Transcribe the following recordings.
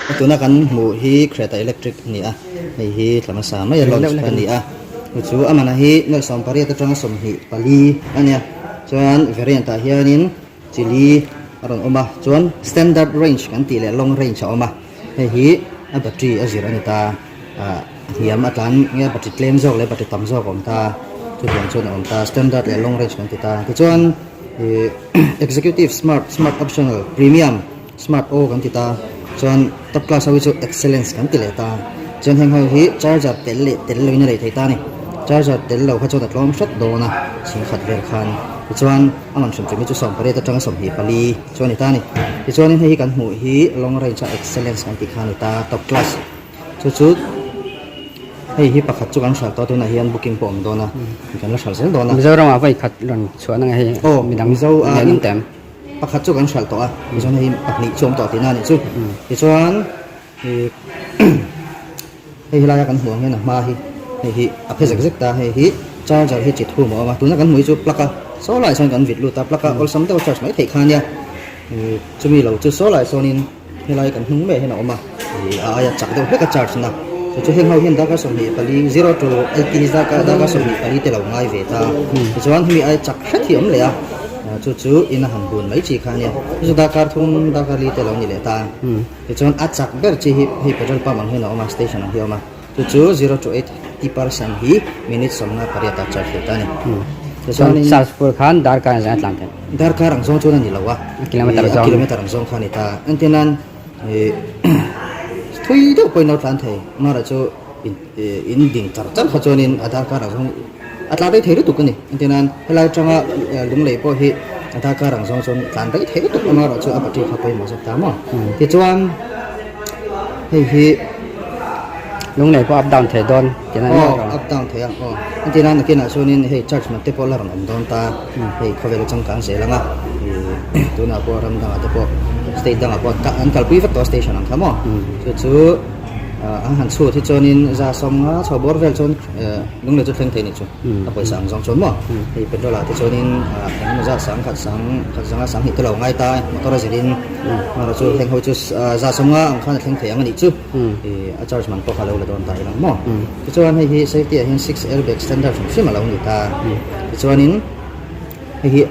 Tuna kan hmuh hi Creta electric a ni a, hei hi thla hmasa mai a launch a ni a, chu chu a man hi nuaih 18 atanga 24 a nia, chuan variant ah hianin chili a rawn awm a, chuan standard range kan tih leh long range a awm a, hei hi a battery a zir a ni ta, ah hniam a tlan nge battery tlem zawk leh battery tam zawk a awm ta, chutiang chuan a awm ta, standard leh long range kan ti ta, tichuan ih executive smart, smart optional, premium. Smart aw kan ti ta, chuan top class ho hi chu excellence kan ti leh ta, chuan heng ho hi charger tel leh tel loin a lei thei ta a ni, charger tel lo kha chuan a tlawm hret dawn a, chhingkhat vel khan, tichuan a man hrim hrim hi chu 18 atanga 24 chu a ni ta a ni, tichuanin hei hi kan hmuh hi long range a excellence kan tih kha a ni ta, top class chu chu hei hi pakhat chu kan hralh tawh a tunah hian booking pawh a awm dawn a, kan la hralh zel dawn a. Mizoram ah vawi khat rawn chhuah na nge hei midang nen an tem. Pakhat chu kan hralh tawh a, tichuan hei pahnih chu awm tawh tihna a nih chu. Tichuan ih hei helaia kan hmuh ang hian a hma hi hei hi a phe zek zek ta, hei hi charger hi chi thum a awm a, tuna kan hmuh hi chu plug a saw laiah sawn kan vit lut a, plug a awlsam deuh a charge mai theih kha ania, ih chumi lo chu saw laiah sawnin Helai kan hnung mai ah hian a awm a, ih a aia chak deuh hlek a charge na, chu chu heng ho hian darkar 24 zero to eighty hi darkar darkar 24 te lo ngai ve ta, tichuan hemi aia chak hret hi a awm leh a, chu chu in a han bun mai chi kha a nia, chu chu darkar thum darkar li te lo ni leh ta, tichuan a chak ber chi hi hei petrol pump ang hian a awm a station ang hi a awm a, chu chu zero to eighty percent hi minute 58 ah charge ve ta a ni, tichuanin. Charge pur khan darkar ang zawng a tlan theih. Darkar ang zawng chuan a ni lo a, a kilometer ang zawng kha a ni ta. Entir nan ih thui deuh pawhin lo tlan thei, amaherawh chu in ding char char kha chuanin a darkar ang zawng a tlan rei thei lutuk a ni. Entir nan helai atanga lunglei pawh hi a darkar ang zawng chuan tlan rei thei lutuk amaherawh chu a battery kha pawimawh zawk ta maw. Tichuan hei hi. Lunglei pawh up down thei dawn tih na ni maw? Aw up down thei a aw. Entir nan nakinah chuanin hei charge man te pawh la rawn awm dawn ta hei khawvel a changkang zel ang a ih tunah pawh ram dangah te pawh state dangah pawh an kalpui vek tawh a station ang kha maw chu chu an han chhut hi chuanin za 50 chho bawr vel chuan lunglei chu thleng thei a nih chu a pawisa ang zawng chuan maw hei petrol ah te chuanin engemaw zat sang khat sang khat zanga sang hnih te lo ngai ta motor a zirin amaherawhchu chu heng ho chu za 50 ang khan a thleng thei ang a nih chu. Ih a charge man pawh kha lo la dawn ta ilang maw? Tichuan hei hi safety ah hian six airbag standard hrim hrim a lo ni ta. Tichuanin hei hi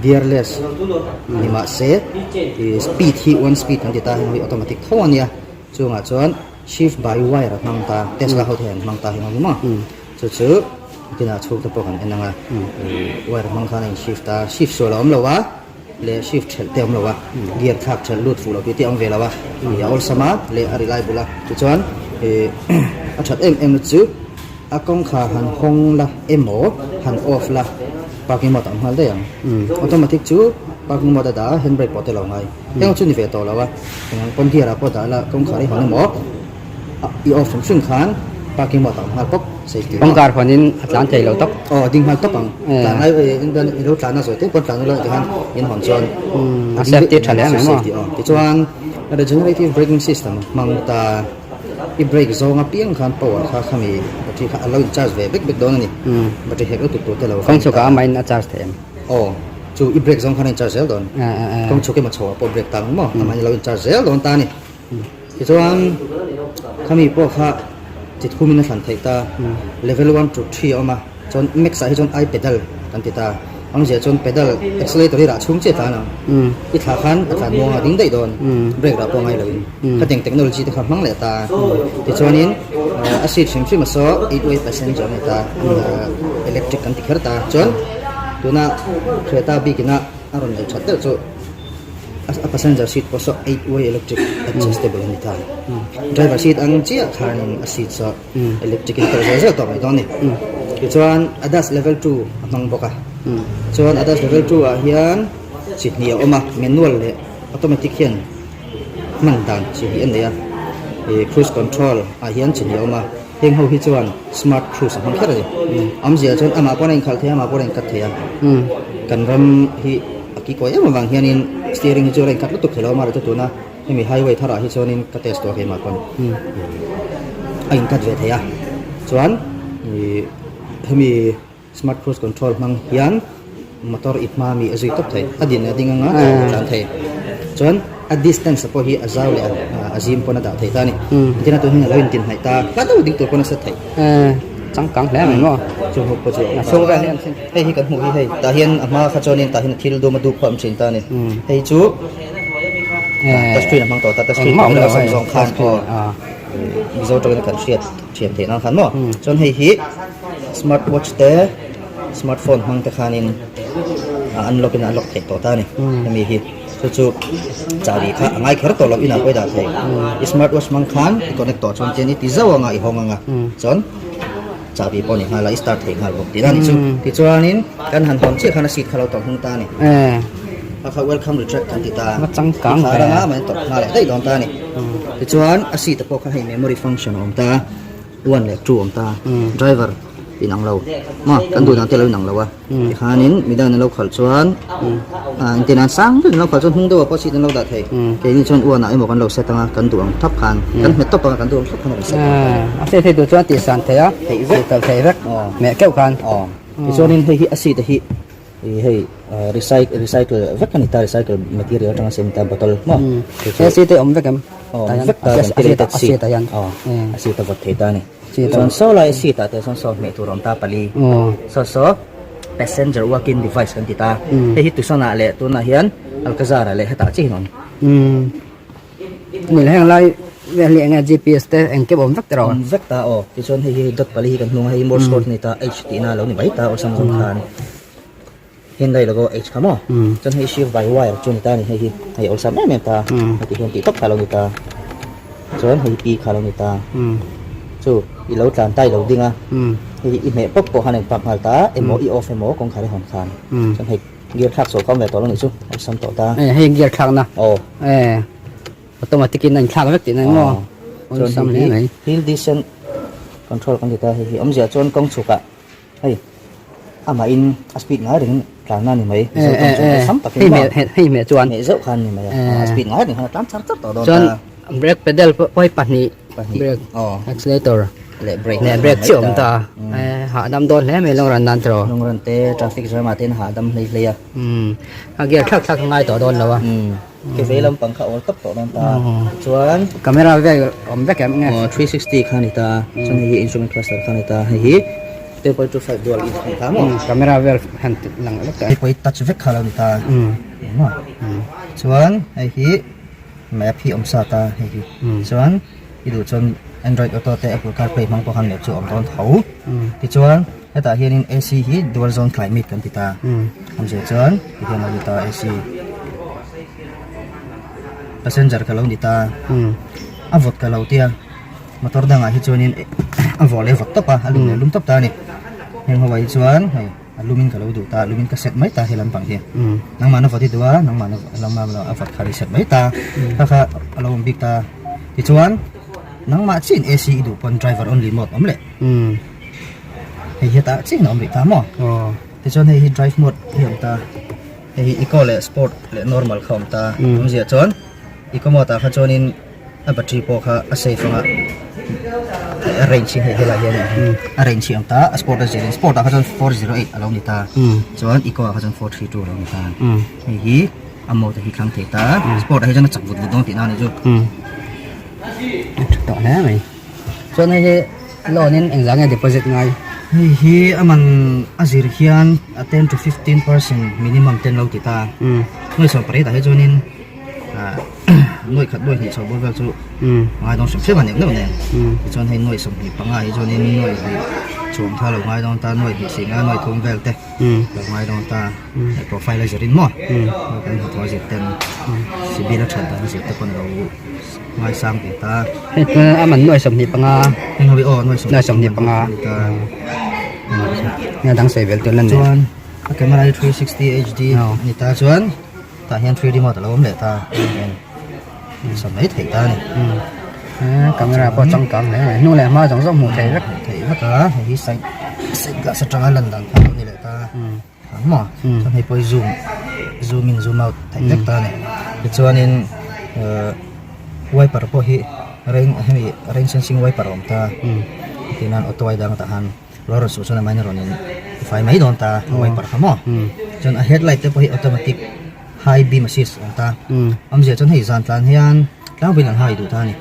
gearless ni mahse ih speed hi one speed kan ti ta heng hi automatic tho a nia. Chungah chuan shift by wire a hmang ta Tesla ho te hian an hmang ta heng ho hi maw? Chu chu kinah chhung te pawh kan en ang a ih wire hmang khan a in shift a shift sual a awm lo a. leh shift thelh te a awm lo a, gear thlak thelh lut fuh lo tih te a awm ve lo a, ih a awlsam a leh a reliable a, tichuan ih a that em em na chu a kawngkhar han hawng la emaw han off la parking mode a awm nghal daih ang, automatic chu parking mode a dah a handbrake pawh te lo ngai, heng chu ni ve tawh lo a, eng ang pawn gear ah pawh dah la kawngkhar i hawn emaw. I off hrim hrim khan parking mode a awm nghal pawp safety. Kawngkhar hawn in a tlan thei lo tawp. Aw a ding nghal tawp ang. Tlan lai in hian i lo tlan a zawi te pawn tlan ula tikhan in hawn chuan a safety tha hle mai maw. Safety aw. Tichuan regenerative braking system hmang ta i brake zawng apiang khan power kha khami battery kha a lo in charge ve vek vek dawn a ni. Battery hek lutuk tur te lo. Kawng chhukah amahin a charge thei em? Aw chu i brake zawng khan a in charge zel dawn. Kawng chhuk emaw chho ah pawh brake ta ang maw amahin a lo in charge zel dawn ta a ni. Tichuan khami pawh kha chi thumin a hran theih ta, level one to three a awm a, chuan max ah hi chuan i pedal kan ti ta, awmzia chuan pedal accelerator hi rah chhung chiah tlan ang, i thlah khan a tlan muang a ding daih dawn, brake rah pawh a ngai loin, khatiang technology te kha hmang leh ta, tichuanin a seat hrim hrim a saw eight way passenger a ni ta, electric kan ti kher ta, chuan tuna Creta bikina a rawn neih that deuh chu. A passenger seat pawh saw eight way electric adjustable a ni ta. Driver seat ang chiah khanin a seat saw electric in tawh zel zel tawh mai dawn a ni. Tichuan ADAS level 2 a hmang bawk a. Chuan ADAS level 2 ah hian chi hnih a awm a, manual leh automatic hian hman dan chi hnih a nei a. Ih cruise control ah hian chi hnih a awm a, heng ho hi chuan smart cruise a hmang kher a ni. Awmzia chuan amah pawn a inkhalh thei a, amah pawn a inkat thei a. Kan ram hi. A kikawi em avang hianin steering hi chu a rawn khat lutuk thei lo a, amaherawhchu tuna hemi highway tharah hi chuanin ka test tawh keimah pawn a incut ve thei a, chuan ih hemi smart cruise control hmang hian motor i hma mi a zui tawp thei, a din a ding anga a tlan thei, chuan a distance pawh hi a zau leh a. a zim pawn a dah thei ta a ni. Engtin a tun hian a lo intin hnaih ta, hla deuh ding tur pawn a set theih. Changkang hle mai maw? Chu hmuh pawh chu a awm ta. Hei hi kan hmuh hi hei tah hian a hma kha chuanin tah hian a thil dum a dup kha a awm thin ta a ni. Hei chu touch screen a hmang tawh ta, touch screen tih vel a sawm zawng khan aw Mizo tawngin kan hriat thiam theih nan khan maw. Chuan hei hi smart watch te smart phone hmang te khanin a unlock in a unlock theih tawh ta a ni hemi hi. Chu chu chahbi kha a ngai kher tawh lo inah pawh i dah thei. I smart watch hmang khan i connect tawh chuan chian i ti zauh anga i hawng anga chuan chahbi pawh a ni nghal a i start thei nghal bawk tihna a nih chu. Tichuanin kan han hawn chiah khan a seat kha lo tawlh hnung ta a ni. A kha welcome retract kan ti ta. I khar anga mahni tawlh nghal leh daih dawn ta a ni. Tichuan a seat ah pawh khan hei memory function a awm ta. One leh two awm ta driver inang lo maw kan duh dan te lo inang lo a tikhanin midang an lo khalh chuan engtin an sang deuhin an lo khalh chuan hnung deuhah pawh seat an lo dah thei keini chuan one ah emaw kan lo set anga kan duh ang thap khan kan hmet tawp anga kan duh ang thap khan a rawn set a set thei tur chuan tih san theih a theih vek tih theih vek meh keuh khan tichuanin hei hi a seat a hi Ih hei recycle recycle vek a ni ta recycle material atanga siam ta bottle maw he seat hi awm vek em awm vek ta ventilated seat aw a seat a vawt thei ta a ni chuan saw lai seat ah te sawn saw hmeh tur a awm ta pali saw saw passenger walk in device kan ti ta hei hi Tucson ah leh tunah hian Alcazar ah leh hetah chiah hian a awm. Ni heng lai vel hi enge GPS te engkim awm vek tiraw? Awm vek ta aw. Tichuan hei hi dot pali hi kan hnung a, hei hi Morse code a ni ta, H tihna a lo ni mai ta awlsam zawng khan. Hyundai logo H kha maw? Chuan hei shift by wire chu a ni ta a ni hei hi, hei awlsam em em ta, heti hian tih tawp kha a lo ni ta. Chuan hei hi P kha a lo ni ta. Chu i lo tlan ta i lo ding a, hei hi i hmeh pawp pawh khan a inpark nghal ta, emaw i off emaw kawngkhar i hawn khan. Chuan hei. Gear thlak chho kam ve tawh lo nih chu awlsam tawh ta. Eh hei gear thlakna. Aw. Eh automatic in a inthlak vek tihna emaw awlsam hle mai. Hill descent control kan ti ta hei hi awmzia chuan kawng chhukah hei amah in a speed ngai reng tlanna ni mai eh eh eh awlsam takin hei hmeh hei hmeh chuan hmeh zeuh khan ni mai a speed ngai reng khan a tlan char char tawh dawn ta. Chuan brake pedal pawh hi pahnih brake accelerator leh brake leh brake chiah awm ta a hahdam dawn hle mai long run nan tiraw long run te traffic jam ah te in hahdam hlei hlei a umm a gear thlak thlak a ngai tawh dawn lo a umm ke vei lampang kha awl tawp tawh dawn ta chuan camera vel awm vek em nge aw 360 kha ani ta chuan hei hi instrument cluster kha ani ta hei hi 2.25 dual inch ani ta maw camera vel han lang vek ta hei pawh hi touch vek kha lo ni ta maw chuan hei hi Map hi awm sa ta hei hi chuan i duh chuan android auto te apple carplay hmang pawh khan map chu a awm dawn tho tichuan hetah hianin ac hi dual zone climate kan ti ta awmzia chuan tihian a lo ni ta ac passenger ka lo ni ta a vawt ka lo tia motor dangah hi chuanin a vawh leh vawt tawp a a lum leh lum tawp ta a ni heng ho ah hi chuan hei. A lumin ka lo duh ta, a lumin ka set mai ta he lampang hi. Nangmahna vawt i duh a, nangmahna nangmahna a vawt kha i set mai ta. Kha kha a lo awm bik ta. Tichuan nangmah chiahin AC i duh pawn driver only mode awm leh. Hei hetah chiahin a awm rih ta maw? Tichuan hei hi drive mode hi a awm ta. Hei hi eco leh sport leh normal kha a awm ta. Awmzia chuan eco mode ah kha chuanin A battery pawh kha a safe anga a range hi hei helai hian a range hi a awm ta a sport a zirin sport ah kha chuan 408 a lo ni ta chuan eco ah kha chuan 432 a lo ni ta hei hi a mode hi thlang thei ta sport ah hi chuan a chak vut vut dawn tihna a nih chu a tha tawh hle mai chuan hei hi loan in engzah nge deposit ngai hei hi a man a zir hian a 10 to 15% minimum ten lo ti ta nuai sawm pariat ah hi chuanin Nuai khat nuai hnih chho bawr vel chu ngai dawn hrim hrim a neuh neuh nen tichuan hei nuai 25 hi chuanin nuai hnih chhum kha lo ngai dawn ta nuai hnih sih nga nuai thum vel te lo ngai dawn ta hei profile a zirin maw kan hnathawh a zir ten civil a that dan a zir te pawn lo ngai sang ve ta hei tuna a man nuai 25 heng ho hi aw nuai 25 nia dang sawi vel tur la nei chuan a camera hi 360 HD a ni ta chuan. Tah hian 3D mode a lo awm leh ta en sa mai theih ta a ni. Camera pawh changkang hle mai hnung leh hma zawng zawng hmuh theih vek. Theih vek a hei hi side side glass atanga lan dan kha a lo ni leh ta ang maw chuan hei pawh hi zoom zoom in zoom out theih vek ta a ni tichuanin wiper pawh hi rain hemi rain sensing wiper a awm ta tihian auto a dang tah khan. Lo rawn suh chuan amah in a rawn in fai mai dawn ta a wiper kha maw chuan a headlight te pawh hi automatic high beam assist a awm ta awmzia chuan hei zan tlan hian. Tlangpuiin an hai duh ta a ni.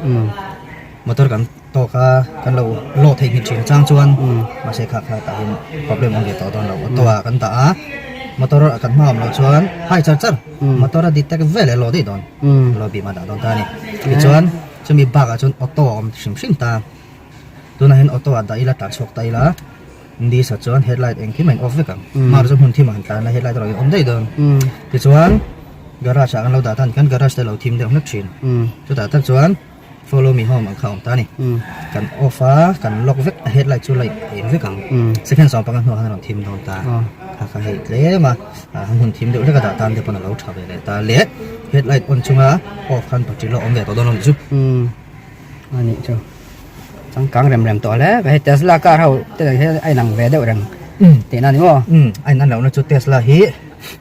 Motor kan tawk a, kan lo load theih nghet thin chang chuan mahse kha kha tah hian problem awm ve tawh dawn lo. Auto ah kan dah a, motor kan hma awm loh chuan hai char char motor a detect vel leh load daih dawn. Load bik mah dah dawn ta a ni. Tichuan chumi bakah chuan auto a awm hrim hrim ta. Tunah hian auto ah dah ila tlan chhuak ta ila This ah chuan headlight engkim a in off vek ang. Mar chu hmun thim ah han tlan a headlight erawh in on daih dawn. Tichuan garage ah kan lo dah tan khan garage te a lo thim deuh hlek thin. Chutah tak chuan follow me home ang kha a awm ta a ni. Kan off a kan lock vek a headlight chu light a in vek ang. Second 15 hnuah khan a rawn thim dawn ta. Kha kha hei tlem a hmun thim deuh hlek a dah tan te pawn a lo tha ve leh ta le headlight on chunga off khan battery low awm ve tawh dawn lo nih chu. A nih chu. Changkang rem rem tawh hle. Hei Tesla car ho te ang hian a inang ve deuh reng tihna a ni maw? Umm a inan lohna chu Tesla hi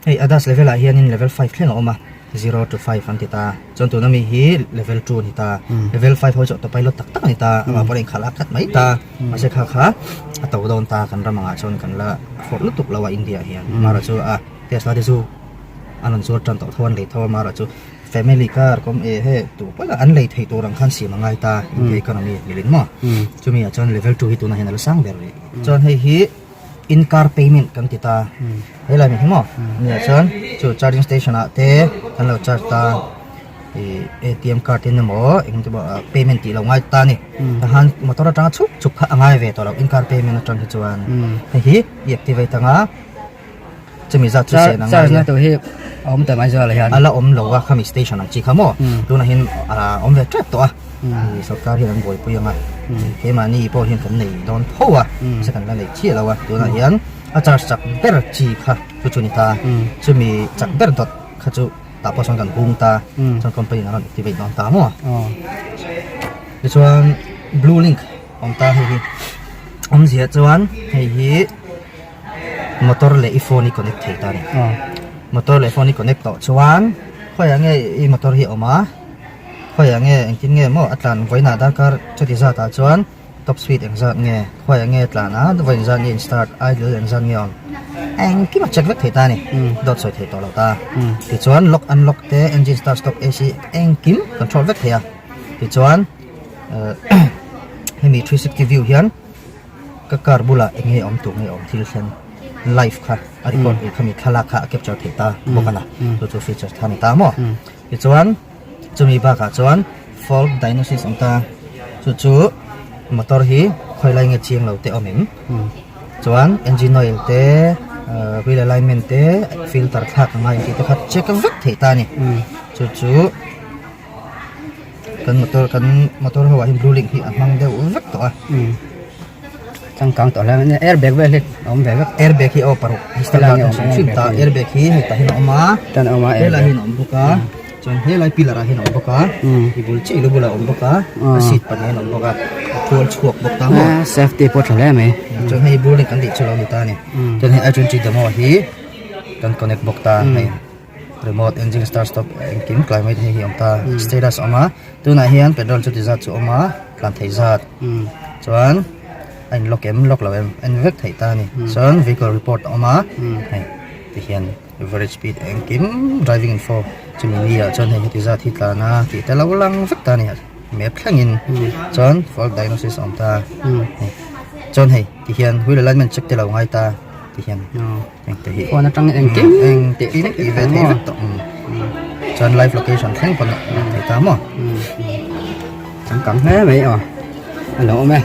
hei ADAS level ah hianin level 5 thleng a awm a, 0 to 5 an ti ta. Chuan tuna mi hi level 2 a ni ta. Level 5 ho chu autopilot tak tak a ni ta. Amah pawh a inkhalh a khat mai ta. Mahse kha kha a to dawn ta kan ram angah chuan kan la afford lutuk lo a India ah hian. Amaherawhchu a Tesla te chu an rawn zuar tan tawh tho a an lei tho a amaherawhchu chu Family car kawm e he tu pawn an lei theih tur ang khan siam a ngai ta India economy milin maw chumi ah chuan level 2 hi tunah hian a la sang ber rih chuan hei hi in car payment kan ti ta helai mi hi maw nia chuan chu charging station ah te kan lo charge ta ih atm card in emaw eng te pawh payment tih lo ngai ta a ni tahan motor atanga chhuk chhuk kha a ngai ve tawh lo in car payment atang hi chuan hei hi i activate anga. Chumi zat chu sen ang Charge na tur hi a awm ta mai zual ah hian. A la awm lo a khami station ang chi kha maw. Tunah hian a awm ve tep tawh a. Sorkar hian an buaipui ang a. Keimahni pawh hian kan nei dawn tho a. Mahse kan la nei chiah lo a. Tunah hian a charge chak ber chi kha chu chu ni ta. Chumi chak ber dawt kha chu tah pawh chuan kan hung ta. Chuan company in a rawn activate dawn ta maw. Tichuan blue link awm ta hei hi. Awmzia chuan hei hi. Motor leh i phone i connect thei ta a ni. Motor leh phone i connect tawh chuan khawiah nge i motor hi a awm a, khawiah nge engtin nge maw a tlan vawiinah darkar chuti zat ah chuan top speed engzat nge khawiah nge a tlan a vawi engzat nge in start idle engzat nge a awm engkim a check vek thei ta a ni dawt sawi thei tawh lo ta. Tichuan lock unlock te engine start stop A_C engkim control vek thei a tichuan hemi 360 view hian. Ka car bulah eng nge awm tur nge awm thil thleng live kha a record ih khami thlalak kha a capture theih ta bawk a na chu chu features kha a ni ta maw tichuan chumi bakah chuan fault diagnosis awm ta chu chu motor hi khawi lai nge chiang lo te awm em chuan engine oil te wheel alignment te filter thlak a ngai ang tih te kha check vek theih ta a ni chu chu. Kan motor kan motor ho ah hian blue link hi a hmang deuh vek tawh a. Changkang tawh hle mai airbag vel hi a awm ve vek. Airbag hi aw paruk hi standard a hrim hrim ta airbag hi hei tah hian a awm a. Tan a awm a airbag. Helai hian a awm bawk a chuan helai pillar ah hian a awm bawk a i bul chiah i lu bulah a awm bawk a a seat pahnih hian a awm bawk a a khual chhuak bawk ta maw. Safety pawh tha hle mai. Chuan hei blue link kan tih chu lo ni ta a ni. Chuan hei i 20 demo hi kan connect bawk ta hei. Remote engine start stop engkim climate hei hi a awm ta status a awm a tunah hian petrol chuti zat chu a awm a tlan theih zat chuan a in lock em lock lo em en vek theih ta a ni chuan vehicle report a awm a hei tihian average speed engkim driving info chumi ni ah chuan hei heti zat hi tlan a tih te lo lang vek ta a ni map thlengin chuan fault diagnosis a awm ta hei chuan hei tihian wheel alignment check te lo ngai ta tihian. Engte hi phone atang engkim engkim tih ve thei vek tawh chuan live location thleng pawn a thei ta maw changkang hle mai aw a lo awm e.